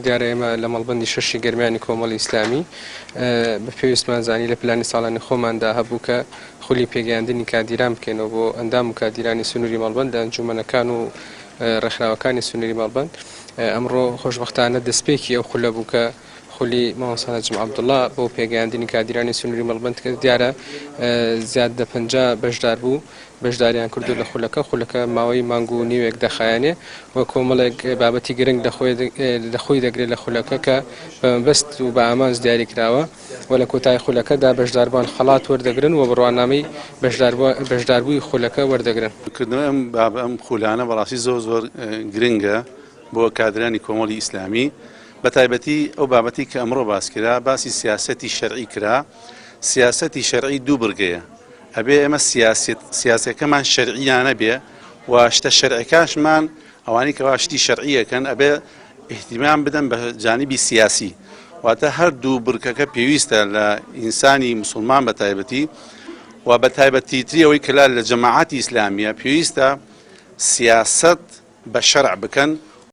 دیارە ئێمە لە مەڵبەندی شەشی گەرمیانی کۆمەڵی ئیسلامی بە پێویستمان زانی لە پلانی ساڵانی خۆماندا هەبوو کە خولی پێگەیاندنی کادیران بکەینەوە بۆ ئەندام و کادیرانی سنووری مەڵبەند لە ئەنجوومەنەکان و ڕێکخراوەکانی سنووری مەڵبەند. ئەمڕۆ خۆشبەختانە دەستپێکی ئەو خولە بوو کە خولی مامۆستا نەجم عەبدوڵا بۆ پێگەیاندنی کادیرانی سنووری مەڵبەند کرد. دیارە زیاد لە 50 بەشدار بوو بەشداریان کردو لە خولەکە، خولەکە ماوەی مانگ و نیوێک دەخایەنێ و کۆمەڵێک بابەتی گرنگ لە خۆی دەگرێت لە خولەکە کە بە مەبەست و بە ئامانج دیاری کراوە و لە کۆتایی خولەکەدا بەشداربووان خەڵات وەردەگرن و بڕوانامەی بەشداربووی خولەکە وەردەگرن. کردنەوەی ئەم بابە ئەم خولانە بەڕاستی زۆر زۆر گرنگە بۆ کادرانی کۆمەڵی ئیسلامی بە تایبەتی ئەو بابەتی کە ئەمڕۆ باس کرا باسی سیاسەتی شەرعی کرا سیاسەتی شەرعی دوو بڕگەیە ئەبێ ئێمە سیاسیت سیاسەکەمان شەرعیانە بێ و شتە شەرعەکاشمان ئەوانەی کەوا شتی شەرعیەکەن ئەبێ ئیهتیمام بدەن بە جانبی سیاسی واتە هەردوو بڕکەکە پێویستە لە ئینسانی مسلمان بە تایبەتی و بە تایبەتی تری ئەوەی کە لە جەماعەتی ئیسلامیە پێویستە سیاسەت بە شەرع بکەن.